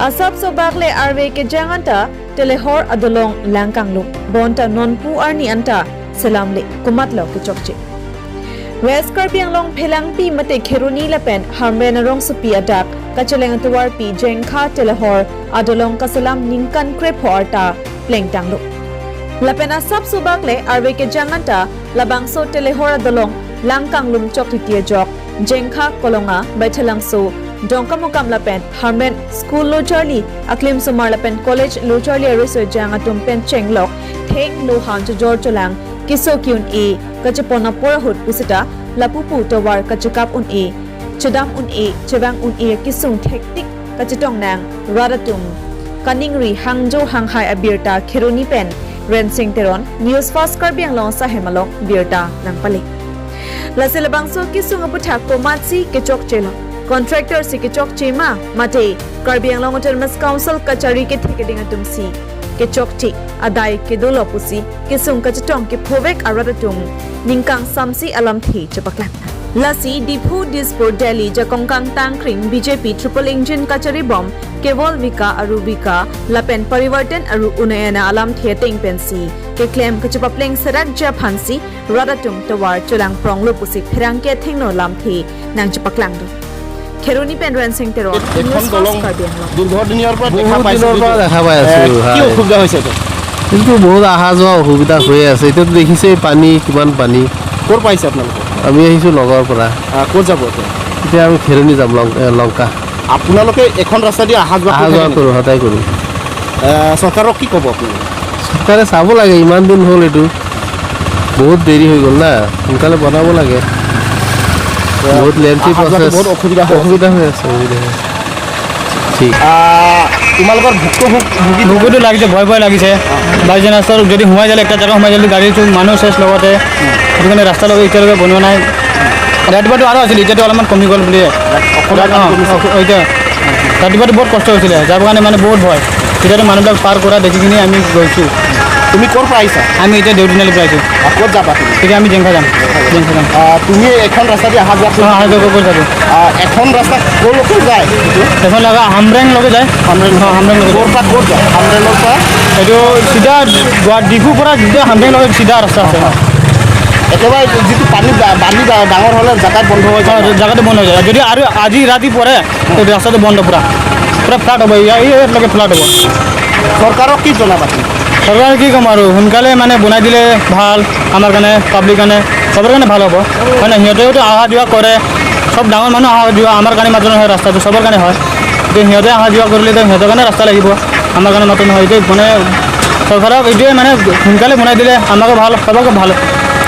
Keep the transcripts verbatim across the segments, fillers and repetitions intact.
Asap sobak le arve kejang anta telehor adolong langkanglum. Bonta nonpu arni anta selam le komatlo kechokche. West Karbi Anglong Phelangpi mate Kheroni lapen Hamren arongsopi adak kacheleng atovarpi Jengkha telehor adolong kaselam ningkan krepho arta plengtanglo. Lapen asap sobak le arve kejang anta labangso telehor adolong langkanglum chok titi ajok Jengkha Kolonga Baithalangso Dongkamukam lapen Hamren school locharli aklimsomar lapen college locharli arisojang atum pen chenglok theng lohan chojor cholang keso ki-un-e kachepon apor ahut pusita lapupu tovar kachekap un-e, chedam un-e, chevang un-e kesung thektik kachetong nang rat atum kaningri hangjo hanghai abirta Kheroni pen Rensing Teron, News Fast Karbi Anglong asahem along birta nangpale. Lasi labangso kesung aputhak komatsi kechokchelo? Contractor si kechokche ma mate Karbi Anglong Autonomous Council kachari kethe keding atum si kechokche adai kedolo pusi kesung kachetong kephovek arat atum ningkang samsi alamthe chepaklang. Lasi Diphu, Dispur, Delhi jakong kangtang kring B J P triple engine kachari bom Kevol Vika Aru Vika lapen Parivartan Aru Unnayan alamthe ateng pensi keklem kachepapleng serak ja aphansi rat atum tovar cholangpronglo pusi pherangke athengno lamthe nangchepaklang do. Kheroni pen Rensing Teron, এখন News Fast দলং Karbi Anglong। দীৰ্ঘদিনীয়াৰ পৰা দেখা বহুত পাইছে দিনৰ পৰা যদিও, দেখা পাই আছো, এ, কি হয়। অসুবিধা হৈছে এইটো? এইটো বহুত অহা যোৱা অসুবিধা হৈ আছে। এতিয়াতো দেখিছেই পানী, কিমান পানী। ক'ৰ পৰা আহিছে আপোনালোকে? আমি আহিছো নগাঁৱৰ পৰা। আহ, ক'ত যাব এতিয়া? এতিয়া আমি খেৰণি যাম, লং-, এ, লংকা। আপোনালোকে এখন ৰাস্তা দি অহা যোৱা অহা কৰি যোৱা থাকে নেকি? কৰো, সদায় কৰো। এ, চৰকাৰক কি ক'ব আপোনালোকে? চৰকাৰে চাব লাগে, ইমান দিন হ'ল এইটো, বহুত দেৰি হৈ গ'ল না, সোনকালে বনাব লাগে। বহুত লেন্থি অহা যোৱাটো প্ৰচেছ। বহুত অসুবিধা হৈ আছে। অসুবিধা হৈ আছে, অসুবিধা হৈ আছে। ঠিক। আহ, তোমালোকৰ ভুক্তভোগ-, ভোগী ভোকতো লাগিছে, ভয় ভয় লাগিছে। বাইচান্সৰ যদি সোমাই যালে, একটা জেগা সোমাই যালে গাড়ী উঠি মানুহ শেষ লগতে। সেইটো কাৰণে ৰাস্তা লগত এতিয়ালৈকে বনোৱা নাই। ৰাতিপুৱাতো আৰু আছিল, এতিয়াতো অলপমান কমি গ'ল বুলি। অকণমান অ, কমিছে। অ, এতিয়া ৰাতিপুৱাতো বহুত কষ্ট হৈছিলে, যাবৰ কাৰণে মানে বহুত ভয়। এতিয়াতো মানুহবিলাক পাৰ কৰা দেখি কিনি আমি গৈছোঁ। তুমি ক'ৰ পৰা আহিছা? আমি এতিয়া দেউদিনালি পৰা আহিছোঁ। আহ, ক'ত যাবা তুমি? এতিয়া আমি জেংখা যাম। জেংখা যাম। আহ, তুমি এখন ৰাস্তা দি অহা যোৱা কৰি অ, অহা যোৱা কৰি যাবি। আহ, এখন ৰাস্তা ক'লৈকে যায়? এখন লাগা হামৰেং লগে যায়। হামৰেং। অ, হামৰেং লগে যায়। ক'ৰ পৰা ক'ত যায়? হামৰেঙৰ পৰা? এইটো চিধা গুৱা-, ডিফুৰ পৰা চিধা হামৰেং লগে চিধা ৰাস্তা আছে। একেবাৰে যিটো পানী বা-, বালি ডা-, ডাঙৰ হ'লে যাতায়াত বন্ধ হৈ যায়। অ, যাতায়াত বন্ধ হৈ যায়। যদি আৰু আজি ৰাতি পৰে, তে ৰাস্তাটো বন্ধ পুৰা। পুৰা ফ্লাড হ'ব। ইয়াৰ, এই ইয়াত লগে ফ্লাড হ'ব। চৰকাৰক কি জনাবা তুমি? চৰকাৰক কি ক'ম আৰু, সোনকালে মানে বনাই দিলে ভাল আমাৰ কাৰণে, পাব্লিক কাৰণে, চবৰ কাৰণে ভাল হ'ব, হয় নাই? সিহঁতেওতো অহা যোৱা কৰে, চব ডাঙৰ মানুহ অহা যোৱা, আমাৰ কাৰণে মাত্ৰ নহয়, ৰাস্তাটো চবৰ কাৰণে হয়। গতিকে সিহঁতে অহা যোৱা কৰিলে তো সিহঁতৰ কাৰণে ৰাস্তা লাগিব, আমাৰ কাৰণে মাত্ৰ নহয়। এইটো মানে চৰকাৰক এইটোৱে মানে সোনকালে বনাই দিলে আমাকো ভাল, চবকে ভাল,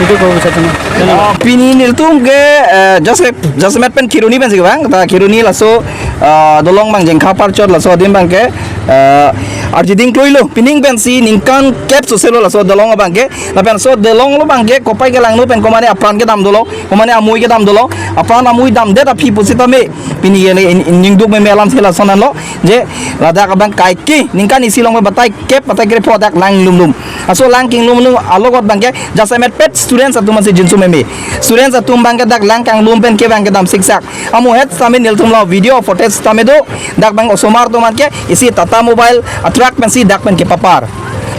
এইটো ক'ব বিচাৰিছোঁ মই। ধন্যবাদ। Pini nelitum ke, eh, jasemet, jasemet pen Kheroni pensi kevang, ta Kheroni laso, ah, dolong abang Jengkha parchot laso adim abangke, eh, arjiding kloilo, pining pensi ningkan kep soselo laso dolong abangke, lapen laso dolong lo abangke kopai kelangno pen komane apran kedam dolo, komane amui kedam dolo, apran amui damdet aphi pusitame, pini kele in-, in-, ningduk meme alam si lason anlo, je ladak abang kaike, ningkan isi along batai kep batai krepho dak langlumlum. Laso langkinglumlum alogot abangke jasemet pet students atum ansi jinsu meme. Students atum abangke dak langkanglum pen kevang kedam siksak. Amuhet sitame nelitum lo video footage sitame do, dak abang osomar atum anke isi Tata Mobile a-truck pensi dak pen kepapar.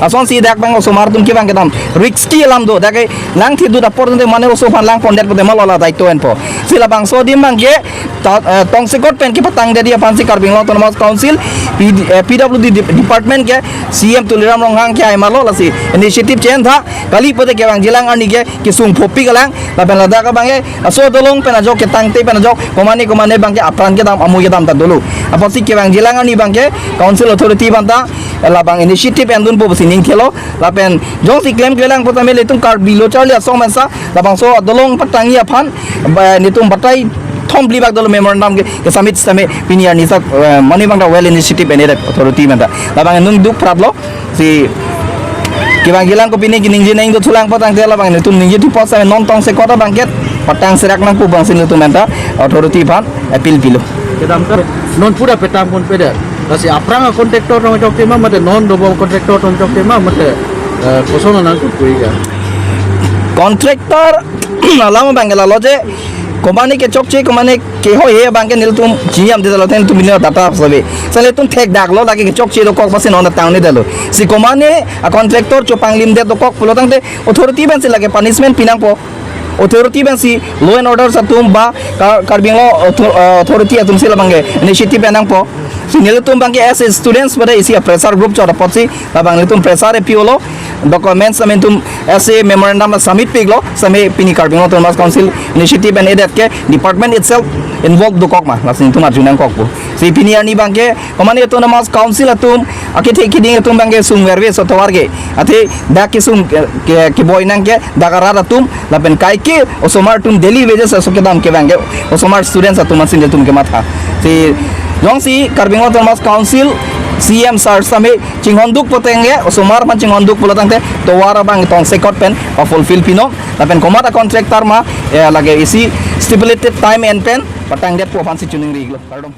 Lasonsi dak abang osomar atum kevang kedam risky alam do, dak ke langthidut apor tangte mane oso aphan langpondet pote malola daito enpo. Si labangso adim abangke ta, eh, tongsekot pen kepatang dedi aphansi Karbi Anglong Autonomous Council, P D, eh, P W D dep-, department ke C M Tuliram Ronghang ke aimalo lasi initiative chen tha, kali pote kevangjilang arni ke kesung phopi kelang, lapen ladak abangke laso dolong pen ajok ketangte pen ajok komane komane abangke apran kedam amui kedam ta dolo. Apotsi kevangjilang arni abangke council authority aphanta labang initiative endunpo pusi ningthelo, lapen jongsi klemklelang potame ilitum Karbi Lo Charli Asong Mensa labangso dolong patangji aphan, ba, nelitum batai thom phli bak dolo memorandum ke, ke submit sitame pini arni sak, eh, mane abangta well initiative ene dak authority aphanta. Labang nung duk pratlo, si kevangjilang ko pini keningje neng dothulang patangte labang nelitum ningje thupot sitame non tongsekot abangke patang serak nangpo abangsi nelitum aphanta authority aphan appeal pilo. Kedam ta non pura petang ponpedet. Lasi aphrang a-contractor tong chokche ma mate non dobom contractor tong chokche ma mate, eh, koson nangkukui ka? Contractor alam abangke lalo je Komane kechokche, komane kehoi he abang ke nelitum chini amde dalo, ten tum mino data sabe. Sale tum thekdaklo, lake kechokche dokok pasin on tang ni dalo. Si komane a contractor chopanglimdet dokok pulo tangte authority pensi lake punishment pinangpo. Authority pensi law and order atum ba Kar-, Karbi Anglong author-, uh, authority atumsi labang ke initiative nangpo. Si nelitum abang ke as a students pada isi a pressure group chot apotsi labang nelitum pressure epi-olo, documents amen tum as a memorandum submit piklo, same pini Karbi Anglong Autonomous Council initiative pen edet ke department itself involved dokok ma, lasi nelitum arju nangkokpo. Si pini arni abang ke komane Autonomous Council atum akethe keding atum abang ke sungverve so tovar ke. Athe dak kesung ke, ke, keboi nang ke dak arat atum lapen kaike osomar atum daily wages aso kedam ke abang ke osomar students atum asin atum kematha. Si jongsi Karbi Anglong Autonomous Council C M sir same chinghonduk poteng ke, osomar aphan chinghonduk pulo tangte tovar abang tongsekot pen pa fulfill pinon, lapen komat a contractor ma, eh, lake isi stipulated time end pen patangdetpo aphansi chiningrilo. Kardom.